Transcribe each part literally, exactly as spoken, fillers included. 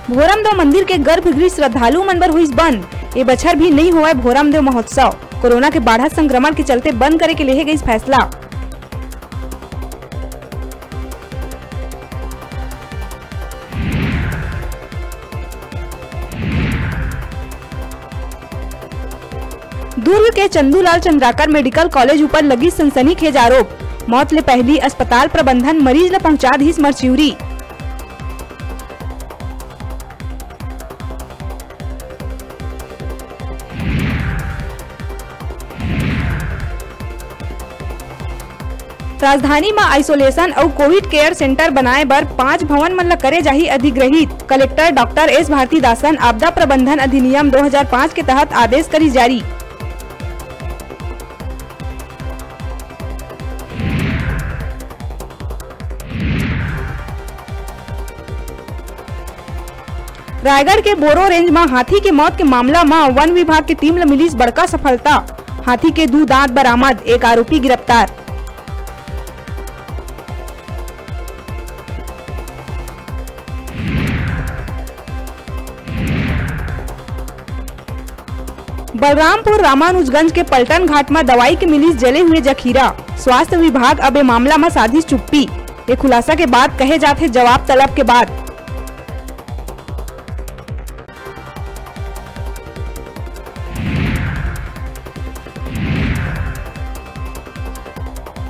भोरमदेव मंदिर के गर्भगृह श्रद्धालु मन बर होइस बंद। ए बछर भी नइ होवय भोरमदेव महोत्सव। कोरोना के बाढ़त संक्रमण के चलते बंद करे के लेहे गइस फैसला। दुर्ग के चंदूलाल चंद्राकर मेडिकल कॉलेज ऊपर लगिस सनसनीखेज आरोप। मौत ले पहिली अस्पताल प्रबंधन मरीज ल पहुंचा दिस मरचिउरी। राजधानी म isolation अउ COVID care center बनाए बर पांच भवन मन ल करे जाही अधिग्रहित। कलेक्टर डॉक्टर एस भारतीदासन आपदा प्रबंधन अधिनियम दो हज़ार पाँच के तहत आदेश करिस जारी। रायगढ़ के बोरो रेंज म हाथी के मौत के मामला म वन विभाग के टीम ल मिलिस बड़का सफलता। हाथी के दू दांत बरामद, एक आरोपी गिरफ्तार। बलरामपुर रामानुजगंज के पलटन घाट म दवाई के मिलिस जले हुए जखीरा। स्वास्थ्य विभाग अब ए मामला म साधिस चुप्पी। ए खुलासा के बाद कहे जाथे जवाब तलब के बाद।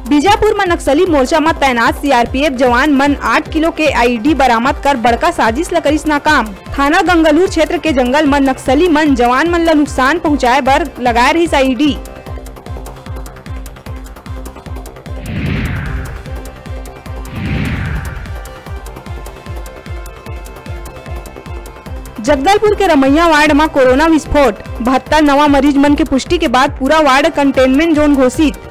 बीजापुर म नक्सली मोर्चा म तैनात सीआरपीएफ जवान मन आठ किलो के आईईडी बरामद कर बड़का साजिश ल करिस नाकाम। थाना गंगालूर क्षेत्र के जंगल म नक्सली मन जवान मन ल नुकसान पहुंचाए बर लगाए रहिस आईईडी। जगदलपुर के रमैया वार्ड म कोरोना विस्फोट, बहत्तर नवा मरीज मन के पुष्टि के बाद पूरा वार्ड कंटेनमेंट जोन घोषित।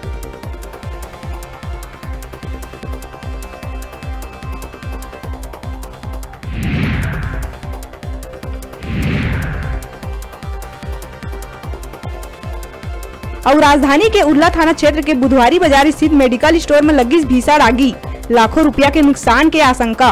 अउ राजधानी के उरला थाना क्षेत्र के बुधवारी बाजार स्थित मेडिकल स्टोर म लगिस भीषण आगी, लाखों रुपया के नुकसान के आशंका।